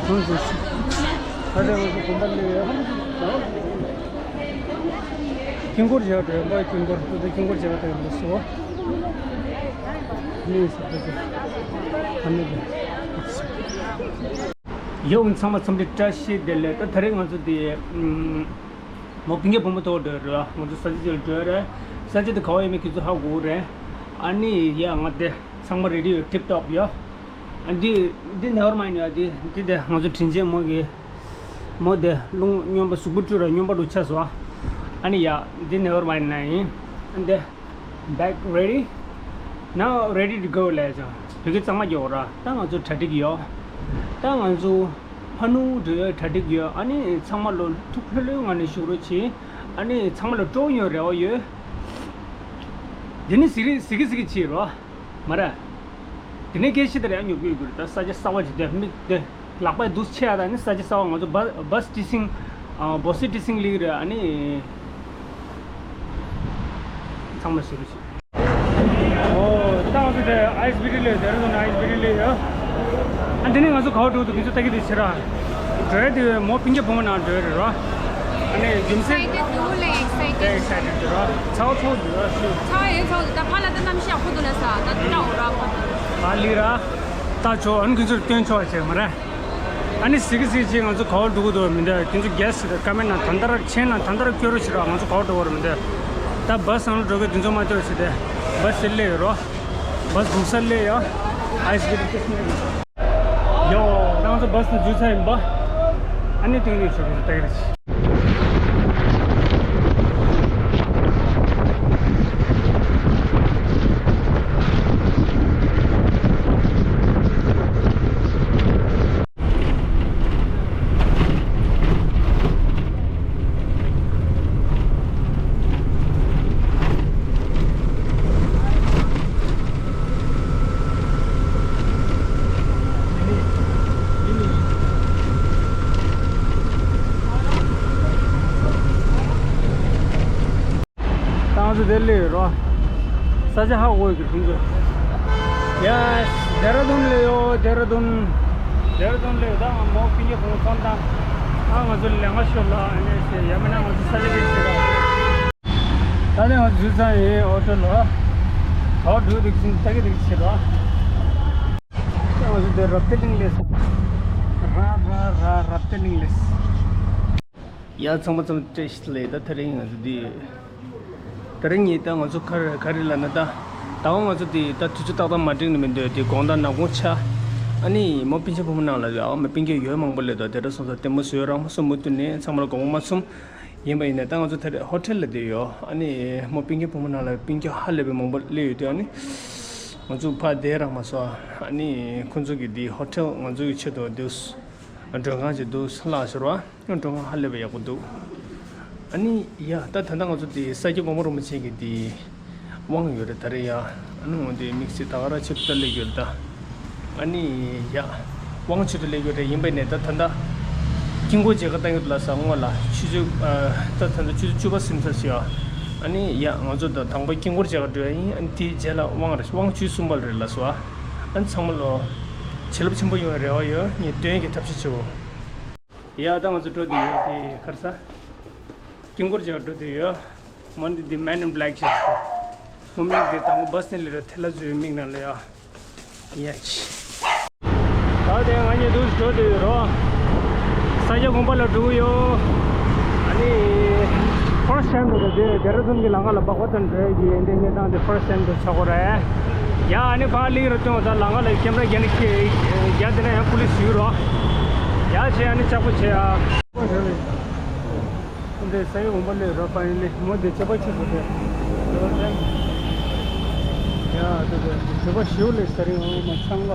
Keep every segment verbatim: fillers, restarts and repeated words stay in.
ང་ཚོ་ད་ལྟ་ང་ཚོ་དགོན་པ་སླེབས་ཡོད། དཀྱིལ་འཁོར་བྱས་པ་དེ་ཡོད་པ། དཀྱིལ་འཁོར་དེ་དཀྱིལ་འཁོར་བྱས་པ་དེ་ཡོད་པ་སོ། ནས་ཟེར་ད་ཚོ་ད་ནས་ཡོད། ཚང་མ་འཚམས་འདྲི་བཀྲ་ཤིས་བདེ་ལེགས། ད་དེ་རིང་ང་ཚོ་དེ་མོ་པིན་ཀེ་བུ་མོ་ཐོག་འགྲོ་རེད། ང་ཚོ་ས་ཆ་དེར་འགྲོ་རེད། ས་ཆ་དེ་ག་བ་ཡོད་མེད་ཁྱེད་ཚོ་ཧ་གོ་རེད། ཨ་ནི་ཡ་ང་དེ་ཚང་མ་རེ་ཌི་ཡོད། ཊིབ་ཊོབ་ཡོད། ཨ་འདི་འདི་never mind ཡ། འདི་འདི་དེ་ང་ཚོ་དྲིན་ཅན་མོ་གི་མོ་དེ་རླུང་སྨྱོན་པ་གཟུགས་པོ་བཀྲུས་ར་སྨྱོན་པ་རུ་ཆགས་སོང་། ཨ་ནི་ཡ་འདི་never mind ན་ཡིན། ཨ་འདི་bag ready, now ready to go ལས་ཀྱང་བོད་སྐད་གཙང་མ་རྒྱག་ར། ད་ང་ཚོ་གྲ་སྒྲིག་ཡོད། ད་ང་ཚོ་ཕ་ནུ་འགྲོ་ཡ་གྲ་སྒྲིག་ཡོད། ཨ་ནི་ཚང་མ་ལོ་ཐུགས་ལྷོད་ལྷོད་ངང་ནས་བཞུགས་རོགས་གྱིས། ཨ་ནི་ཚང་མ་ལ་སྤྲོ་ཡོང་རེ་བ་ཡོད། འདི་ནི་ཟི་རི་ཟི་གི་ཟི་གི་བྱེད་རོགས། མ་རེད། དེ་ནས་སྐད་ཆ་དེ་རེད། ཨ་ཉོ་གི་ཡོད་གི་རེད། ད་ས་ཆ་གསར་པ་ཅིག་དེ་མིག་དེ་ལག་པས་འདུག་ཆེ་ཡ། ད་ནི་ས་ཆ་གསར་པ། ང་ཚོ་བ་བ་སི་ཊི་སིང་ཨ་བོ་སི་ཊི་སིང་ལིག་རེད། ཨ་ནི་ཚང་མ་ཟེར་རོགས་ཞིག། ཨོ་ད་ང་ཚོ་དེ་ཨའི་ཨེས་བི་ཊི་ལ་ཡོད། ཌེ་ར་ཌུན་ཨའི་ཨེས་བི་ཊི་ལ་ཡོད། ཨ་འདི་ནས་ང་ཚོ་ག་པར་འགྲོ་འདུག་ཁྱེད་ཚོ་ལྟ་གི་འདུག་ཕྱིར་ར། འགྲོ་ཡ་དེ་མོ་པིན་ཀེ་བུ་མོ་ནང་འགྲོ་ཡ་རེད་རོ། ཨ་ནི་རྒྱུ་མཚན། Excited, really excited. དེ་excited འདུག་ར། ཚ་བ་ཚ་བ་འདུག་ར་ཤི། ཚ་བ་ཡོད་ཚ་བ་འདུག་ད་ཕར་ལ་ད་གནམ་གཤིས་ཡག་པོ་འདུག་ལ་ས་ད་དུ་ལ་འོ་ར་པ། ཧ་ལི་ར། ད་ཆོ་ཨ་ནི་ཁྱེད་ཚོར་སྟོན་ཆོག་བྱས་མ་རེད། ཨ་ནི་ཟི་གི་ཟི་གི་ང་ཚོ་ག་པར་འགྲོ་གི་འདུག་མི་འདུག་ཁྱེད་ཚོ་གེ་སི་ཀ་མེན་ན་ད་ལྟ་ར་མཆན་ན་ད་ལྟ་ར་སྐྱོར་རོགས་ཞིག་ར། ང་ཚོ་ག་པར་འགྲོ་གི་རེད་མི་འདུག་ད་བ་སི་ནང་ལ་འགྲོ་གི་དེ་ཚོ་མ་སྐྱོར་ཞིག་དེ་བ་སི་སླེབས་ཡོད་རོ། བ་སི་འདུག་ས་སླེབས་ཡོད། ཨའི་ཨེས་བི་ཊི་ཡོ། ང་ཚོ་བ་སི་འཛུལ་ཚར་ཡིན་པ། ཨ་ནི་དེང་རིང་ཆོག་གི་ལྟ་གི་རེད། ད་ང་ཚོ་དེར་སླེབས་ཡོད་རོ། ས་ཆ་ཧ་གོ་ཡོད་ཀྱི་ཁྱེད་ཚོ། ཡ། ཌེ་ར་ཌུན་སླེབས་ཡོད། ཌེ་ར་ཌུན། ཌེ་ར་ཌུན་སླེབས་ཡོད། ད་ང་མོ་པིན་ཀེ་བུ་མོ་ཚོ་དང་། ཨ་ང་ཚོ་ལས་ཀ་ཤོར་ལ་ཨ་ནི་ཟེར་ཡ་མིན་ན་ང་ཚོ་ས་ཆ་གི་ཟེར་རོ། ད་ནི་ང་ཚོ་འཛུལ་ཚར་ཡིན་ཨོ་ཊོ་ལ། ག་པར་འགྲོ་འདུག་ཟེར་ལྟ་གི་འདུག་ཟེར་རོ། ད་ང་ཚོ་དེ་རབ་ཏེ་གླིང་སླེབས་སོང་། ར་ར་ར་རབ་ཏེ་གླིང་སླེབས། ཡ་ཚང་མ་ཚང་མ་བཀྲ་ཤིས་བདེ་ལེགས། ད་དེ་རིང་ང་ཚོ་འདི། དེ་རིང་ཉིན་ད་ང་ཚོ་ག་རེ་ག་རེ་ལབ་ན་ད། ད་བ་ང་ཚོ་འདི་ད་དུས་ཚོད་ཏག་ཏག་མ་འགྲིག་ནི་མི་འདུག་དེ་དགོང་དག་ནག་ཁུང་ཆགས། ཨ་ནི་མོ་པིན་ཀེ་བུ་མོ་ནང་ལ་ཡོད། ཨ་མ་པིན་ཀེ་ཡོད་མང་པོ་སླེབས་འདུག་དེ་འདྲ་སོང་ཙང་ལྟད་མོ་བཟོས་རང་མ་སོང་མུ་མཐུད་ནས་ཚང་མ་ལ་དགོངས་པ་མ་ཚོམས། ཡིན་པ་ཡིན་ན་ད་ང་ཚོ་དེ་རིང་ཧོ་ཊེལ་ལ་བསྡད་ཡོད། ཨ་ནི་མོ་པིན་ཀེ་བུ་མོ་ནང་ལ་པིན་ཀེ་ཧ་ལས་པའི་མང་པོ་སླེབས་ཡོད་དུས། ཨ་ནི་ང་ཚོ་ཕར་བསྡད་རང་མ་སོང་། ཨ་ནི་ཁོང་ཚོ་གི་འདི་ཧོ་ཊེལ་ང་ཚོ་གི་ཆེད་དུ་འདུག་མགྲོན་ཁང་ཅིག་འདུག་ལྷག་ཟེར་བ། མགྲོན་ཁང་ཧ་ལས་པའི་ཡག་པོ་འདུག་ཨ་ནི་ཡ་ད་ད་ལྟ་ང་ཚོ་དེ་ས་སྐྱ་གོང་མ་རིན་པོ་ཆེ་གི་དེ་དབང་ཡོད་རེད་ད་རེས་ཡ། ཨ་ནི་འོ་དེ་དམིགས་བསལ་ད་ག་རང་ཆེད་དུ་ད་སླེབས་ཡོད་རེད་ད། ཨ་ནི་ཡ་དབང་ཆེད་དུ་སླེབས་ཡོད་རེད། ཡིན་པ་ནས་ད་ད་ལྟ་དཀྱིལ་འཁོར་མཇལ་ཁ་བཏང་ཡོད་ལ་ས་སྔོན་ལ་ཆུ་ཚོད་ཨ་ད་ད་ལྟ་ཆུ་ཚོད་བཅུ་པ་ཟིན་ཚར་སོང་ཡ། ཨ་ནི་ཡ་ང་ཚོ་ད་དང་པོ་དཀྱིལ་འཁོར་མཇལ་ཁ་འགྲོ་ཡ་ཡིན། ཨ་ནི་དེའི་རྗེས་ལ་དབང་རེད། དབང་ཆུ་ཚོད་གསུམ་པ་ལ་རེད་ལ་སོ། ཨ་ནི་ཚང་མ་ལོ་བྱིན་རླབས་ཆེན་པོ་ཡོང་བའི་རེ་བ་ཡོད། ངས་སྟོན་གྱི་ཐབས་ཤེས་བྱེད་འོ། ཡ་ད་ང་ཚོ་འགྲོ་འདི་ཡོད་དེ་གར་ས། དཀྱིལ་འཁོར་མཇལ་འགྲོ་འདི་ཡོད། མོ་འདི་འདི་Man in Black ཞིག་རེད། མོ་མིག་འདི་དང་པོ་བ་སི་ནས་སླེབས་ར་ཐལ་ལ་འཛུལ་མིག་ནང་ལ་ཡ། ཡ་ཆི། ད་དེ་ང་གཉིས་འདུག་འགྲོ་འདི་ཡོད་རོ། ས་སྐྱ་གོང་མ་ལ་འགྲོ་གི་ཡོད། ཨ་ནི། first time འདུག་དེ་ཌེ་ར་ཌུན་གྱི་ལམ་ཁ་ལ་སྦག་སྦག་དང་འགྲོ་ཡ་གི་ཡིན་དེ་གནས་སྟངས་དེ་first time འདུག་ཆགས་ཀྱི་རེད། ཡ་ཨ་ནི་ཕར་ལིག་ར་ཅོང་ད་ལམ་ཁ་ལ་ཀེམ་ར་རྒྱག་ནི་ཁྱེད་རྒྱ་དེ་ན་ཡང་པུ་ལིས་ཡོད་རོ། ཡ་ཆེ་ཨ་ནི་ལྕགས་པོ་ཆེ་ཨ། འདི་ས་ཡི་འོང་པ་ལས་ར་ཕ་ཡིན་ལས་མོ་འདི་ཅོ་པ་ཆེ་བོ་དེ། ཡ་དེ་དེ་ཅོ་པ་ཞིའུ་ལས་ས་རི་འོང་མ་ཚང་ལ།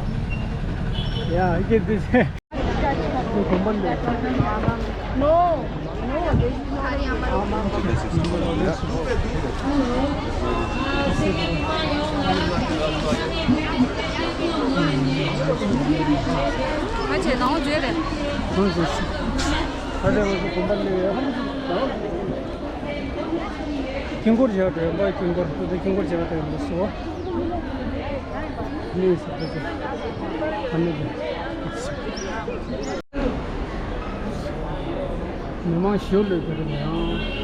ཡ་ཨི་ཀེ་འདི་ཚེ། འདི་འོང་པ་ལས། ནོ། ནོ། ཨ་ཅེ་ནང་བརྗོད་རེད། ཧོན་ཟེར་ཤི། ད་ལྟ་ང་ཚོ་དགོན་པ་སླེབས་ཡོད། དཀྱིལ་འཁོར་བྱས་པ་དེ་ཡོད་པ། དཀྱིལ་འཁོར་དེ་ཚོ་དཀྱིལ་འཁོར་བྱས་པ་དེ་ཡོད་པ་སོ། གནས་ས་དེ་ཚོ་ད་ནི་དེ། མི་མང་ཞིག་ལས་དེ་རེད་ཡང་།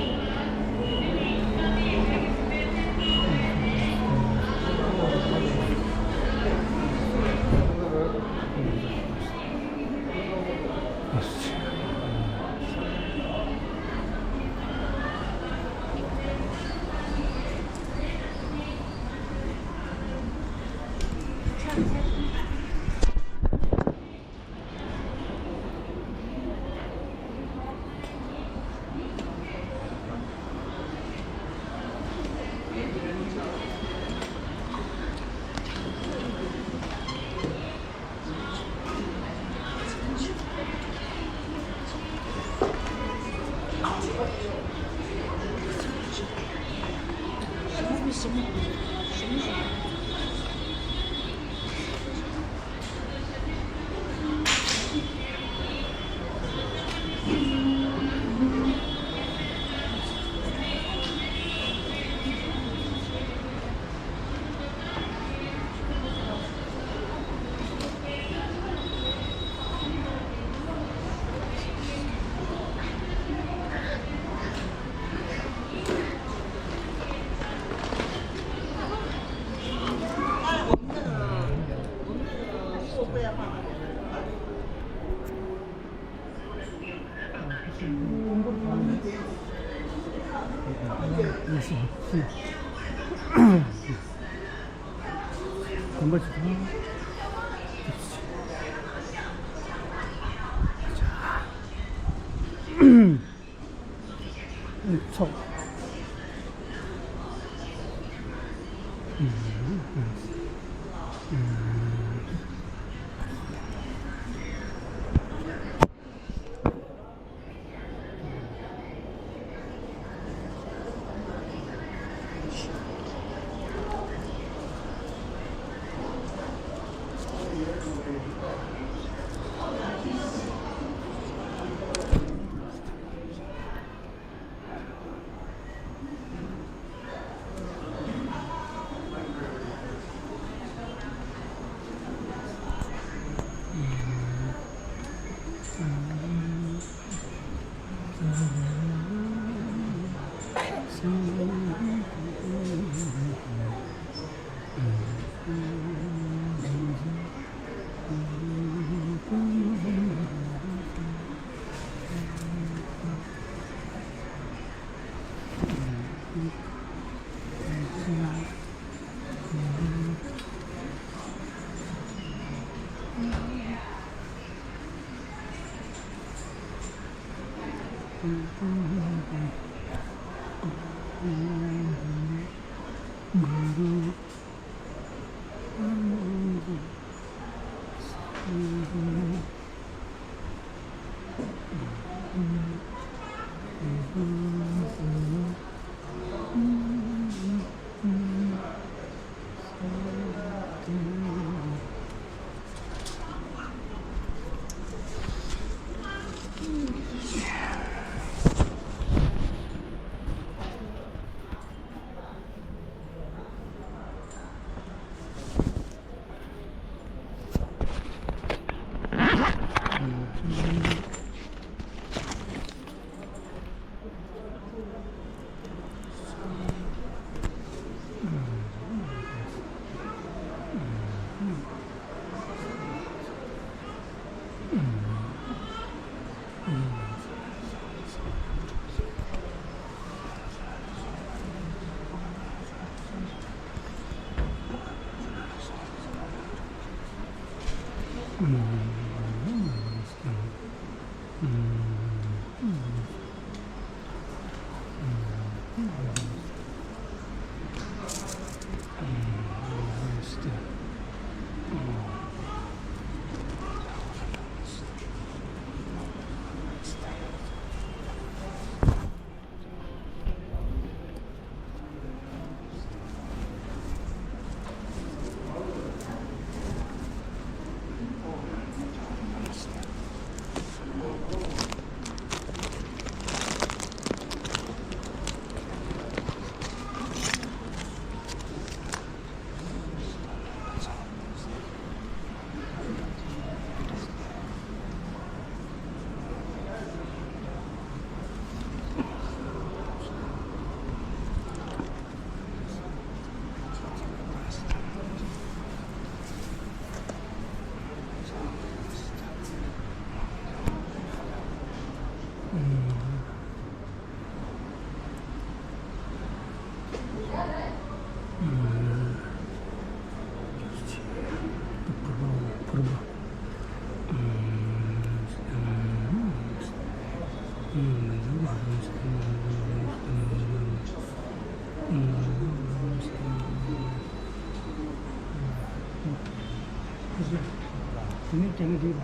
དེ་ནས་དེ་ནས་འདི་ལ་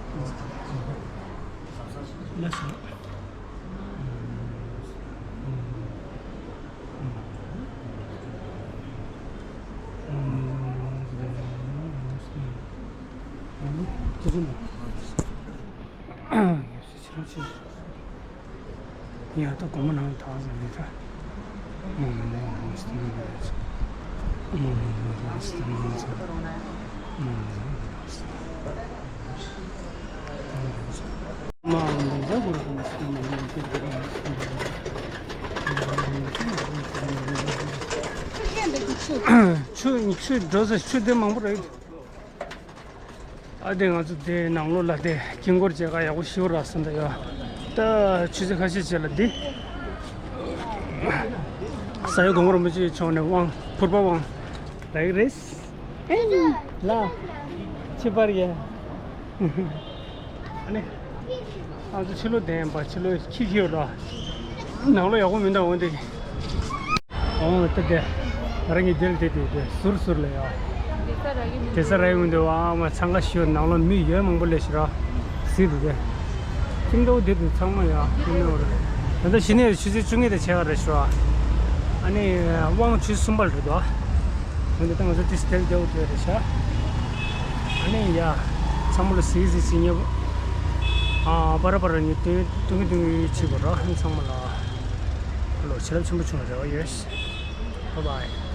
ལ་ས། ཡ་ད་གོང་མ་ནང་དག་ཟེར་ནས་ད། ཆུ་ཆུ་འགྲོ་ས་ཆུ་དེ་མང་པོ་རེད། ཨ་དེ་ང་ཚོ་དེ་ནང་ལོགས་ལ་དེ་དཀྱིལ་འཁོར་མཇལ་ཁ་ཡག་པོ་ཞིག་རག་སོང་ད་ཡ། ད་ཆུ་ཚོད་ཁ་ཤས་རྗེས་ལ་འདི། ས་ཡ་གོང་རིན་པོ་ཆེའི་ཕྱོགས་ནས་དབང་ཕུར་པ་དབང་ལ་ཡི་རེད། ཨེ་ལ་ཁྱི་པར་ཡ། ཨ་ནི། ང་ཚོ་ཕྱི་ལོགས་བསྡད་ཡིན་པ་ཕྱི་ལོགས་ཁྱི་ཁྱི་ཡོད་ར། ནང་ལོགས་ཡག་པོ་མི་འདུག་འོན་ཏེ། ཨོ་ད་དེ། ང་རང་གི་འདིར་དེ་དེ་དེ་ཟུར་ཟུར་ལ་ཡ། དེ་ས་ར་ཡི་མི་དེ་ས་ར་ཡི་མི་འདུག་ཨ་མ་འཚང་ཁ་ཤིའོ་ནང་ལོགས་མི་ཡོད་མང་པོ་ལས་ཤི་ར། སི་དེ་དེ། ཁྱིམ་དུ་དེ་དེ་ཚང་མ་ཡ་ཁྱིམ་ནང་ར། ད་ལྟ་གཞི་ནས་ཆུ་ཚོད་བཅུ་གཉིས་དང་ཕྱེད་ཀ་རེད་ཤི་ར། ཨ་ནི་དབང་ཆུ་གསུམ་པ་རེད་དོ། འོན་ཏེ་ད་ང་ཚོ་དེ་སི་དེ་དེ་འོ་དེ་རེད་ཤ། ཨ་ནི་ཡ། ཚང་མ་ལ་སི་སི་སི་ཉེ་པོ། ཨ་པ་ར་པ་ར་ཉེ་དུ་དུ་གི་དུ་གི་ཆི་གོ་ར་ཚང་མ་ལ། ལོ་བྱེད་རབས་ཆེན་པོ་བྱུང་རེ་བ་ཡོད། Bye bye.